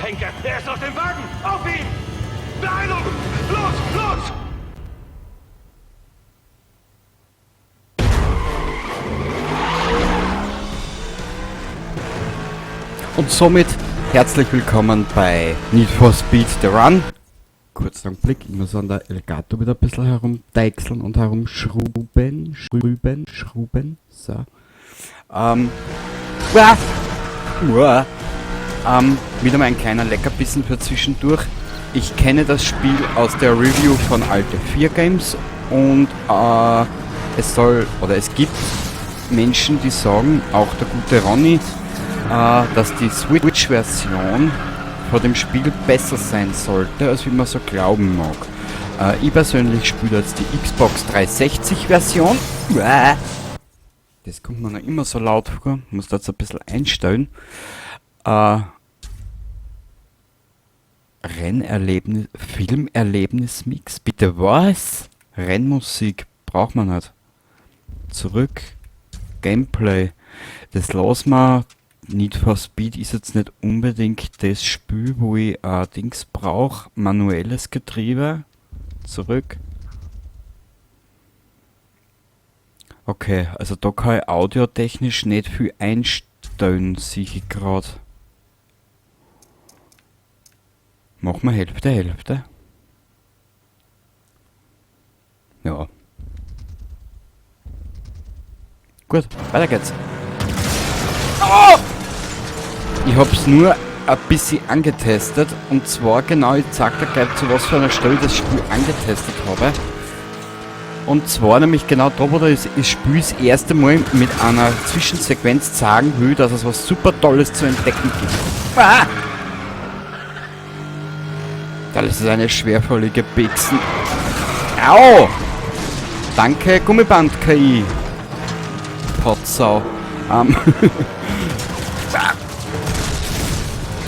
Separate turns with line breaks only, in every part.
Henker! Er ist aus dem Wagen! Auf ihn! Beeilung! Los, los!
Und somit herzlich willkommen bei Need for Speed The Run. Kurzen Augenblick, ich muss an der Elgato wieder ein bisschen herumdeichseln und herumschrauben, schrauben, schrauben. So. Uah, uah. Wieder mal ein kleiner Leckerbissen für zwischendurch. Ich kenne das Spiel aus der Review von Alte 4 Games und es soll, oder es gibt Menschen, die sagen, auch der gute Ronny, dass die Switch-Version von dem Spiel besser sein sollte, als wie man so glauben mag. Ich persönlich spiele jetzt die Xbox 360-Version. Uäh. Das kommt mir noch immer so laut vor, muss das ein bisschen einstellen. Rennerlebnis, Filmerlebnis-Mix, bitte was? Rennmusik braucht man nicht. Zurück, Gameplay, das lassen wir. Need for Speed ist jetzt nicht unbedingt das Spiel, wo ich Dings brauch. Manuelles Getriebe. Zurück. Okay, also da kann ich audiotechnisch nicht viel einstellen, sehe ich grad. Machen wir Hälfte, Hälfte. Ja. Gut, weiter geht's. Oh! Ich hab's nur ein bisschen angetestet. Und zwar genau, ich zeig dir gleich, zu was für einer Stelle ich das Spiel angetestet habe. Und zwar nämlich genau da, wo das Spiel das erste Mal mit einer Zwischensequenz zeigen will, dass es was super Tolles zu entdecken gibt. Ah! Das ist eine schwerfällige Pixen. Au! Danke, Gummiband-K I. Potsau.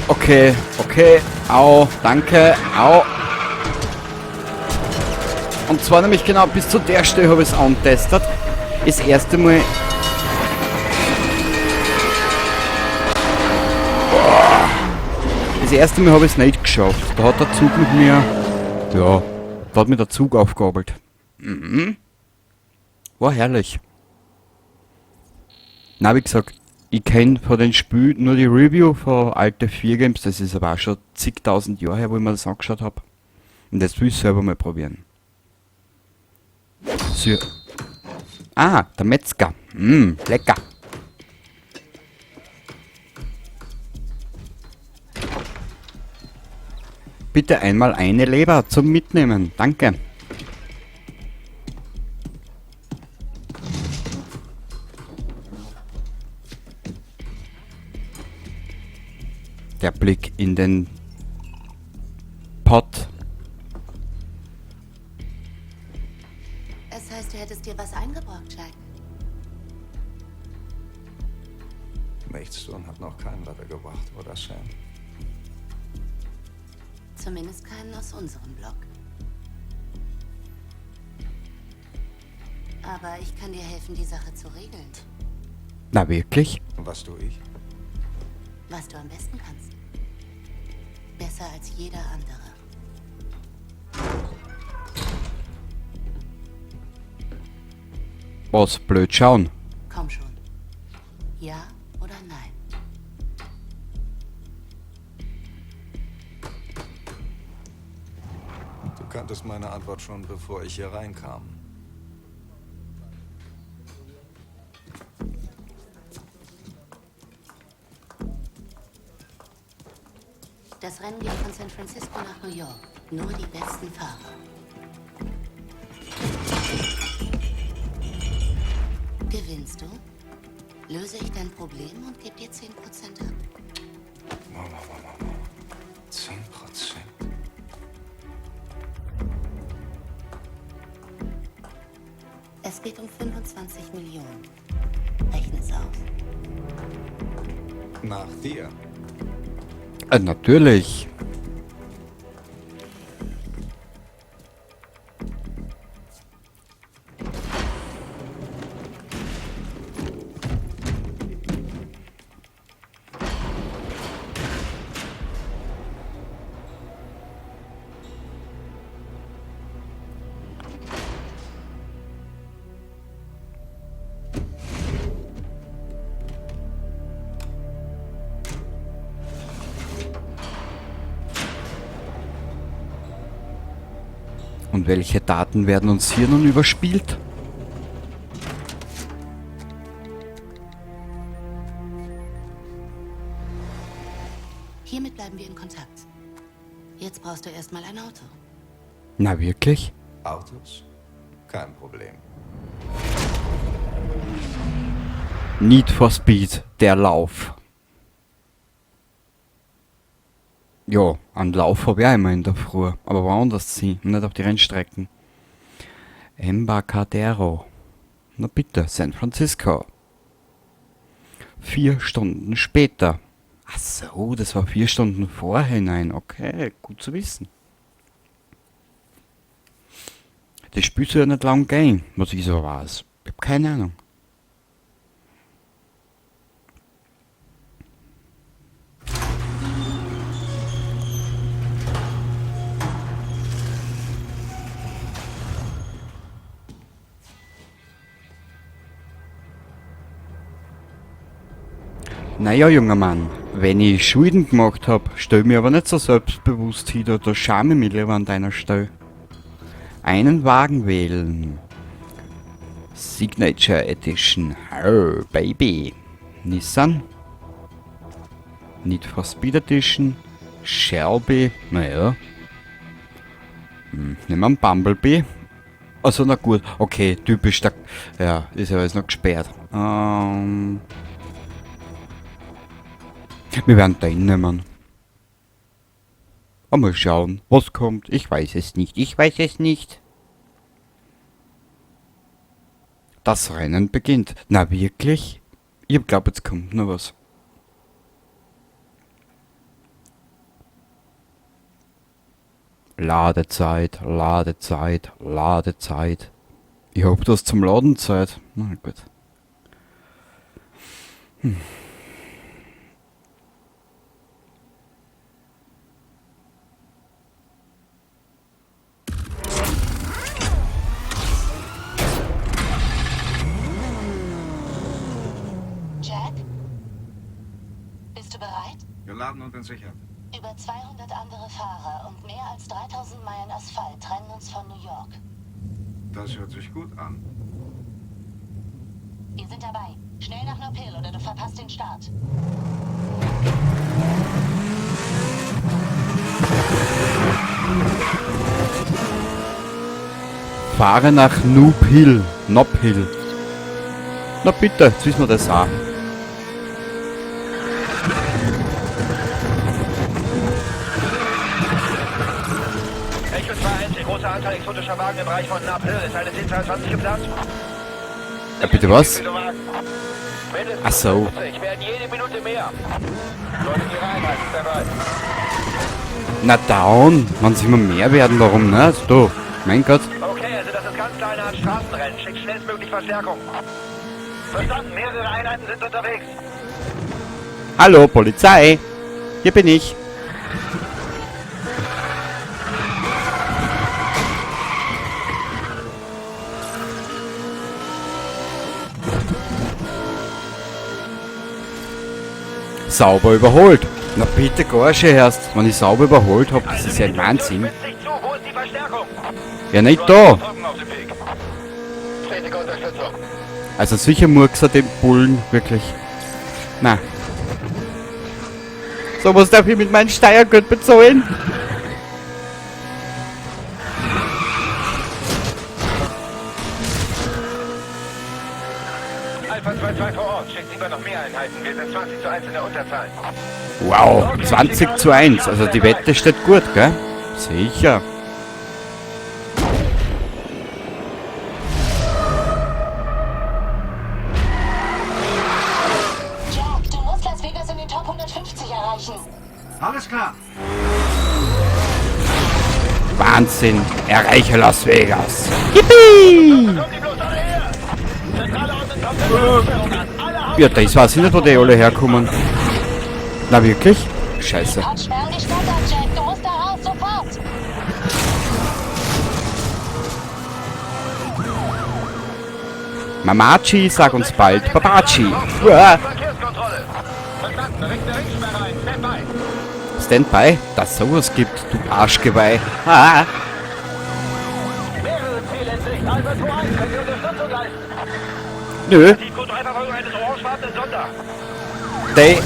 Okay, okay. Au, danke, au. Und zwar nämlich genau bis zu der Stelle habe ich's antestet. Das erste Mal. Boah. Das erste Mal habe ich's nicht geschafft. Da hat der Zug mit mir. Ja, da hat mir der Zug aufgabelt. War herrlich. Na, wie gesagt, ich kenn von dem Spiel nur die Review von Alte 4 Games, das ist aber auch schon zigtausend Jahre her, wo ich mir das angeschaut hab. Und das will ich selber mal probieren. So. Ah, der Metzger. Lecker. Bitte einmal eine Leber zum Mitnehmen. Danke. Der Blick in den Pott.
Es heißt, du hättest dir was eingebrockt, Jack.
Nichts tun hat noch keinen weitergebracht, oder Sam?
Zumindest keinen aus unserem Block. Aber ich kann dir helfen, die Sache zu regeln.
Na wirklich?
Und was tue ich?
Was du am besten kannst. Besser als jeder andere.
Was blöd schauen.
Komm schon. Ja oder nein?
Du kanntest meine Antwort schon, bevor ich hier reinkam.
Das Rennen geht von San Francisco nach New York. Nur die besten Fahrer. Gewinnst du? Löse ich dein Problem und gebe dir 10% ab.
Wow, wow, wow, wow, wow. 10%?
Es geht um 25 Millionen. Rechne es aus.
Nach dir.
Natürlich. Und welche Daten werden uns hier nun überspielt?
Hiermit bleiben wir in Kontakt. Jetzt brauchst du erstmal ein Auto.
Na wirklich?
Autos? Kein Problem.
Need for Speed, der Lauf. Ja, einen Lauf habe ich auch immer in der Früh, aber woanders ziehen, nicht auf die Rennstrecken. Embarcadero. Na bitte, San Francisco. 4 Stunden später. Ach so, das war 4 Stunden vorhinein. Okay, gut zu wissen. Das Spiel soll ja nicht lang gehen, was ich so weiß. Ich hab keine Ahnung. Naja, junger Mann, wenn ich Schulden gemacht hab, stell mir aber nicht so selbstbewusst hin, da schame ich mich lieber an deiner Stelle. Einen Wagen wählen. Signature Edition. Oh, Baby. Nissan. Need for Speed Edition. Shelby. Naja. Nehmen wir einen Bumblebee. Also, na gut. Okay, typisch. Da, ja, ist ja alles noch gesperrt. Wir werden den nehmen. Mal schauen, was kommt. Ich weiß es nicht. Ich weiß es nicht. Das Rennen beginnt. Na wirklich? Ich glaub, jetzt kommt noch was. Ladezeit, Ladezeit, Ladezeit. Ich hab das zum Laden Zeit. Na gut.
Jack? Bist du bereit?
Geladen und entsichert.
Über 200 andere Fahrer und mehr als 3000 Meilen Asphalt trennen uns von New York.
Das hört sich gut an.
Wir sind dabei. Schnell nach Nob Hill oder du verpasst den Start.
Fahre nach Noob Hill. Nob Hill. Na bitte, jetzt wissen wir das auch.
Echo 2-1, die große Anzahl exotischer Wagen im Bereich von Nob Hill. Ist eine 1022 geplant?
Ja, bitte was?
Mindestens
Ach so.
50, werden jede Minute mehr. Sollten Ihre Einheiten dabei.
Na down, wenn sie immer mehr werden, warum nicht? Du, mein Gott.
Okay, also das ist ganz klar eine Art Straßenrennen. Schickt schnellstmöglich Verstärkung. Verstanden, mehrere Einheiten sind unterwegs.
Hallo, Polizei. Hier bin ich. Sauber überholt. Na bitte, Gorsche erst. Wenn ich sauber überholt hab, das ist ja ein Wahnsinn. Ja, nicht da. Also sicher murks er den Bullen, wirklich. Na. So was darf ich mit meinem Steuergeld bezahlen?
Alpha 2-2 vor Ort. Schickt lieber noch mehr Einheiten. Wir sind 20:1 in der Unterzahl.
Wow, 20:1. Also die Wette steht gut, gell? Sicher.
Jack, du musst Las Vegas in den Top 150 erreichen.
Alles klar.
Wahnsinn. Erreiche Las Vegas. Yippie! Ja, das weiß ich nicht, wo die alle herkommen. Na wirklich? Scheiße.
Gott, sperren die Stadt ab, Jack. Du musst da raus, sofort.
Mamachi, sag uns bald Babachi. Uah.
Verkehrskontrolle. Verstanden, richte Ringsperre ein. Stand by.
Standby, dass sowas gibt, du Arschgeweih. Ha.
Alpha 2-1, könnt ihr Unterstützung leisten?
Nö.
Die Code 3 Verfolgung eines orangefarbenen Sonder.
Die,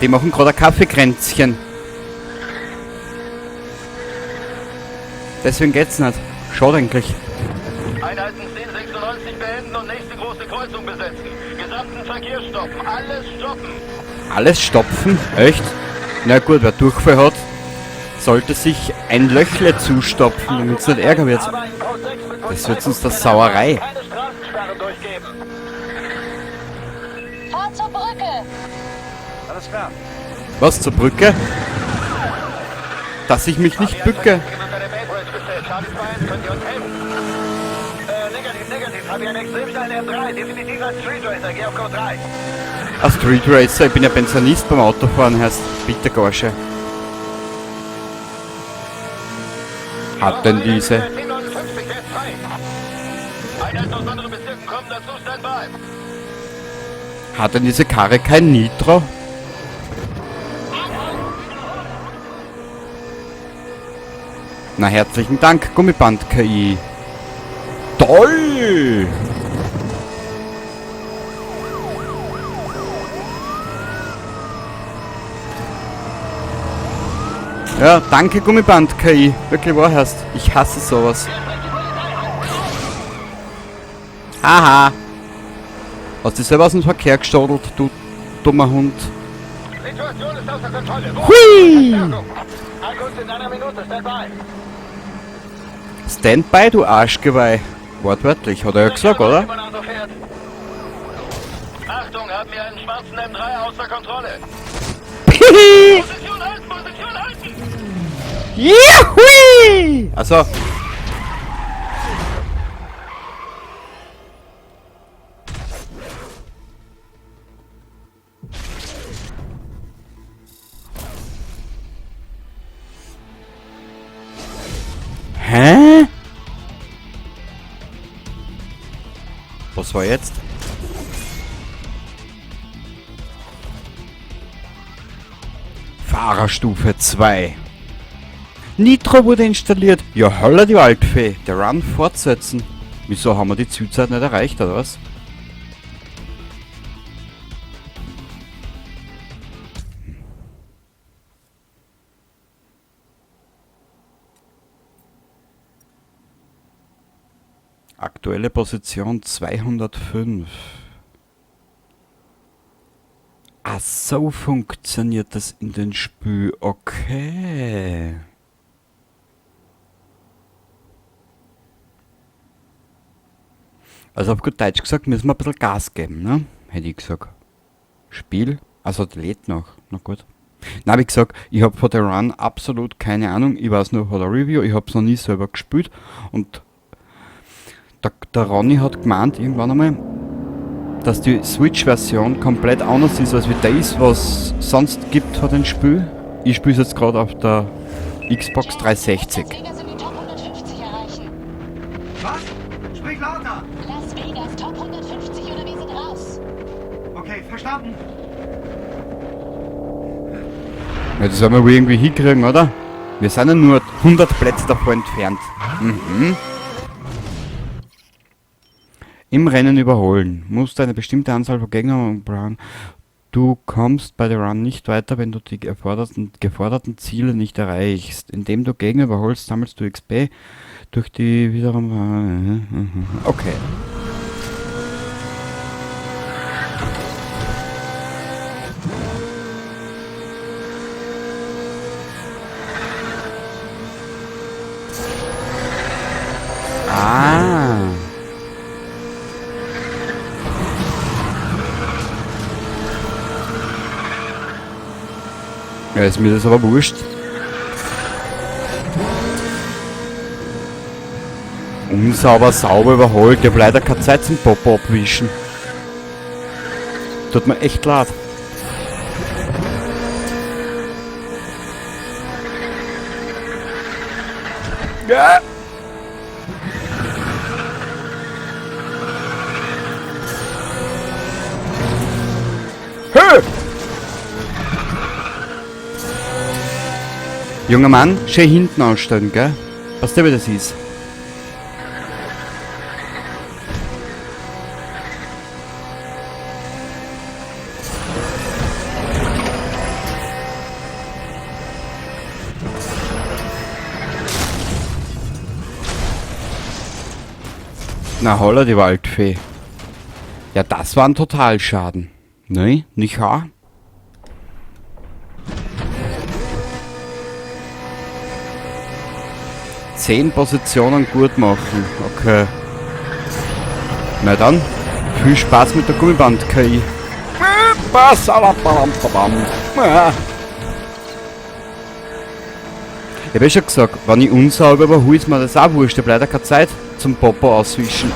die machen gerade ein Kaffeekränzchen. Deswegen geht's nicht. Schade eigentlich.
Einheiten 1096 beenden und nächste große Kreuzung besetzen. Gesamten Verkehr stoppen. Alles stoppen.
Alles stopfen? Echt? Na gut, wer Durchfall hat, sollte sich ein Löchle zustopfen, damit es nicht ärger wird. Das wird sonst eine Sauerei.
Keine Straßensperren durchgeben.
Fahr zur Brücke!
Alles klar.
Was, zur Brücke? Dass ich mich nicht bücke.
Charlie 2-1, könnt ihr uns helfen? Negativ, negativ. Hab ich einen extrem schnellen M3. Definitiv ein Street Racer. Geh auf Code 3.
Ein Street Racer, ich bin ja Pensionist beim Autofahren, heißt bitte Gorsche. Hat denn diese...
1059, der ist frei. Einheiten aus anderen Bezirken kommen dazu, Standby.
Hat denn diese Karre kein Nitro? Na, herzlichen Dank, Gummiband KI. Toll! Ja, danke Gummiband KI. Wirklich wahr heißt. Ich hasse sowas. Haha. Hast dich selber aus dem Verkehr gestadelt, du dummer Hund.
Situation ist außer Kontrolle.
Hui!
Ankunft in einer Minute, Standby.
Standby, du Arschgeweih. Wortwörtlich, hat er ja gesagt, oder?
Achtung, haben wir einen schwarzen M3 außer Kontrolle. Position halten, Position halten!
Juhui! Also. Hä? Was war jetzt? Fahrerstufe 2. Nitro wurde installiert. Ja, holla die Waldfee. Der Run fortsetzen. Wieso haben wir die Zielzeit nicht erreicht, oder was? Aktuelle Position 205. Ach, so funktioniert das in den Spiel. Okay. Also auf gut Deutsch gesagt, müssen wir ein bisschen Gas geben, ne? Hätte ich gesagt. Spiel? Also das lädt noch. Na gut. Na, wie gesagt, ich hab von der Run absolut keine Ahnung. Ich weiß nur von der Review, ich hab's noch nie selber gespielt. Und der Ronny hat gemeint, irgendwann einmal, dass die Switch-Version komplett anders ist, als wie das, was es sonst gibt von dem Spiel. Ich spiele es jetzt gerade auf der Xbox 360.
Las Vegas in die Top 150 erreichen.
Was? Sprich lauter!
Las Vegas Top 150 oder wir sind raus.
Okay, verstanden.
Ja, das werden wir wohl irgendwie hinkriegen, oder? Wir sind ja nur 100 Plätze davor entfernt. Mhm. Im Rennen überholen. Musst du eine bestimmte Anzahl von Gegnern brauchen. Du kommst bei der Run nicht weiter, wenn du die geforderten Ziele nicht erreichst. Indem du Gegner überholst, sammelst du XP durch die wiederum... Okay. Ah. Ja, ist mir das aber wurscht. Unsauber, sauber überholt. Ich hab leider keine Zeit zum Popo abwischen. Tut mir echt leid. Ja. Hö! Junger Mann, schön hinten anstellen, gell? Weißt du, wie das ist? Na holla, die Waldfee. Ja, das war ein Totalschaden. Ne, nicht wahr? 10 Positionen gut machen. Okay. Na dann, viel Spaß mit der Gummiband-KI. Ich hab ja schon gesagt, wenn ich unsauber überhole, ist mir das auch wurscht. Ich hab leider keine Zeit zum Popo auswischen.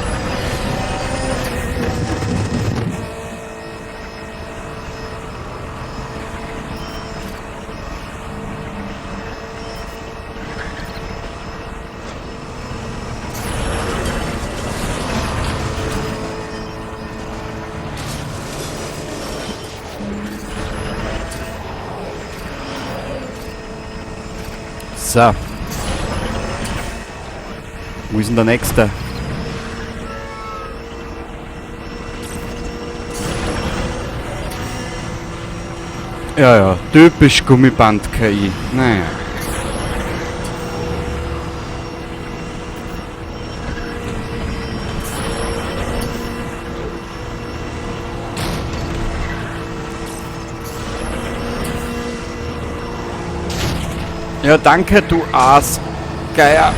So. Wo ist denn der nächste? Ja, ja, typisch Gummiband-KI. Naja. Ja, danke, du Aasgeier.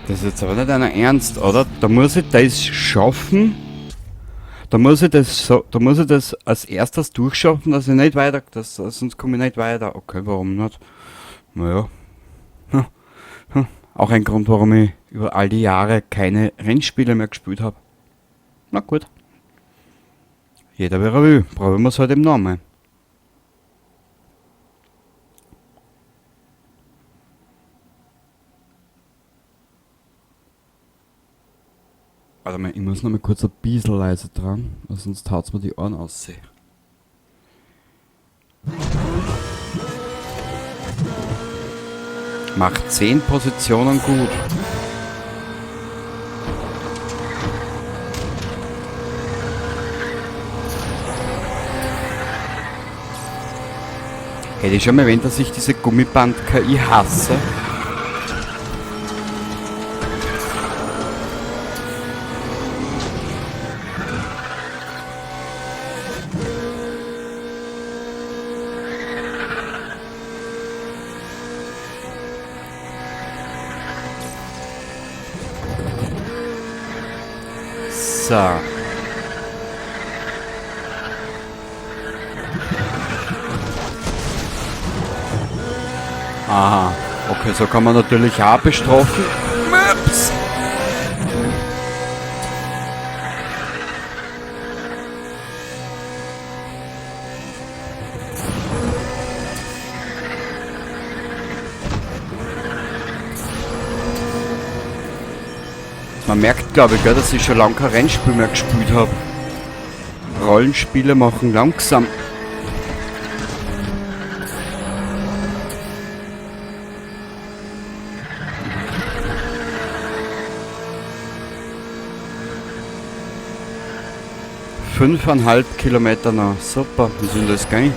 Das ist jetzt aber nicht einer Ernst, oder? Da muss ich das schaffen. Da muss ich das so, da muss ich das als erstes durchschaffen, dass ich nicht weiter, das, sonst komme ich nicht weiter. Okay, warum nicht? Naja. Auch ein Grund, warum ich über all die Jahre keine Rennspiele mehr gespielt habe. Na gut. Jeder wie er will. Probieren wir's halt eben nochmal. Warte mal, ich muss noch mal kurz ein bisschen leiser dran, weil sonst haut's mir die Ohren aus. Macht 10 Positionen gut. Hätte ich schon mal erwähnt, dass ich diese Gummiband-KI hasse. So. Aha. Okay, so kann man natürlich auch bestrafen. Ups. Man merkt, glaube ich, gell, dass ich schon lange kein Rennspiel mehr gespielt hab. Rollenspiele machen langsam. 5,5 Kilometer noch. Super, wie soll das gehen?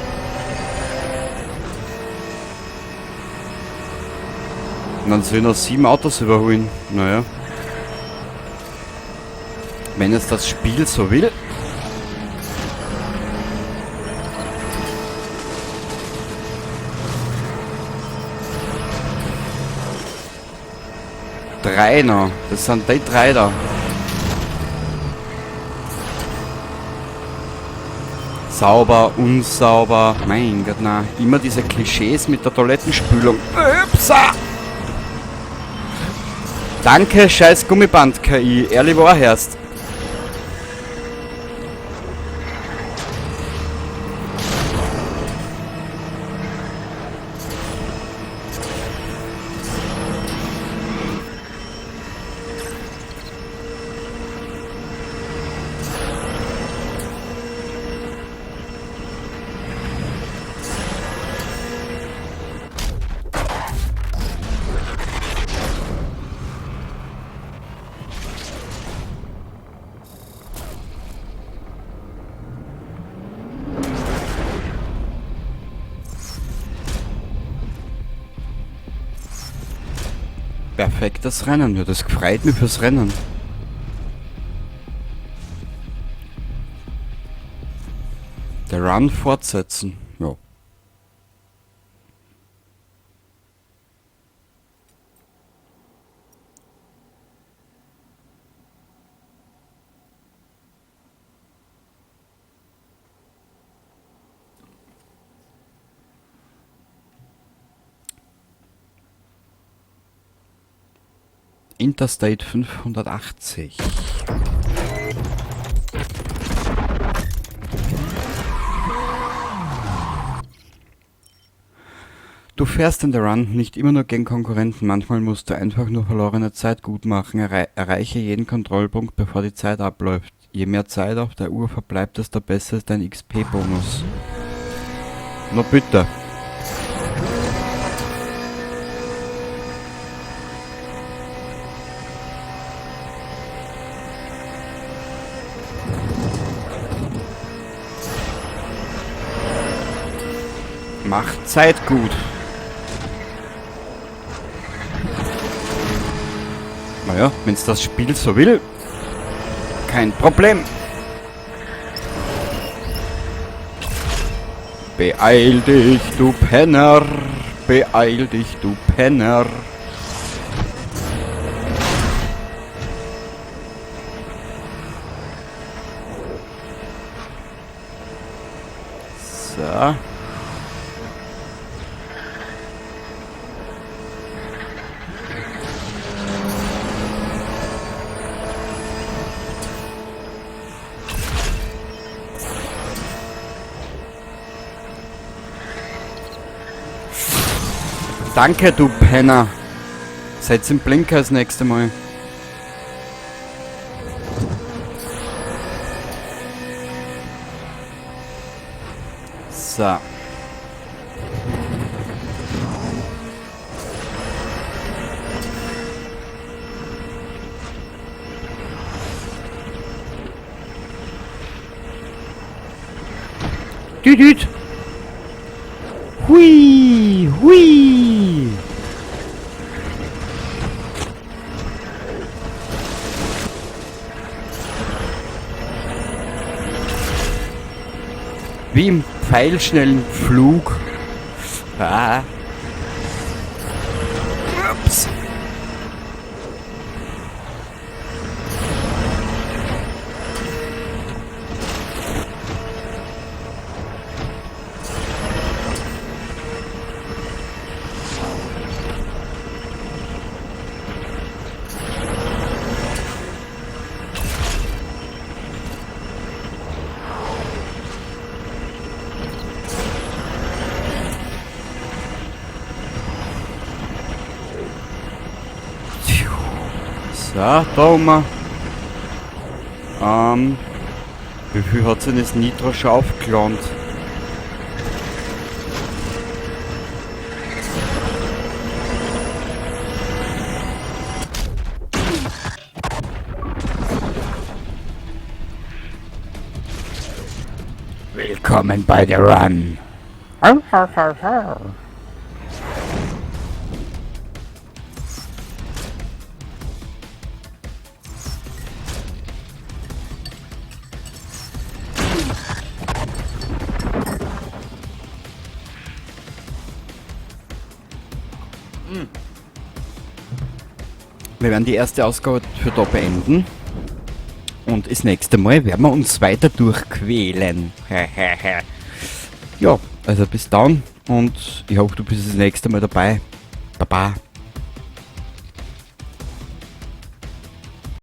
Und dann soll ich noch 7 Autos überholen. Naja. Wenn es das Spiel so will. 3 noch. Das sind die 3 da. Sauber, unsauber. Mein Gott, na. Immer diese Klischees mit der Toilettenspülung. Upsa! Danke, scheiß Gummiband-KI. Ehrlich wahr, herrst. Perfektes Rennen. Ja, das freut mich fürs Rennen. Der Run fortsetzen. Ja. Interstate 580. Du fährst in der Run nicht immer nur gegen Konkurrenten, manchmal musst du einfach nur verlorene Zeit gut machen. Erreiche jeden Kontrollpunkt, bevor die Zeit abläuft. Je mehr Zeit auf der Uhr verbleibt, desto besser ist dein XP-Bonus. Na bitte. Macht Zeit gut. Naja, wenn's das Spiel so will, kein Problem. Beeil dich, du Penner. Beeil dich, du Penner. So. Danke, du Penner. Setz im Blinker das nächste Mal. So. Düdüt. Hui, hui. Wie im pfeilschnellen Flug. Ah. Ups. So, da oben. Wie viel hat sich das Nitro schon aufgelandet? Willkommen bei der Run. Hau, hau, hau, hau. Wir werden die erste Ausgabe für da beenden. Und das nächste Mal werden wir uns weiter durchquälen. Ja, also bis dann und ich hoffe, du bist das nächste Mal dabei. Baba.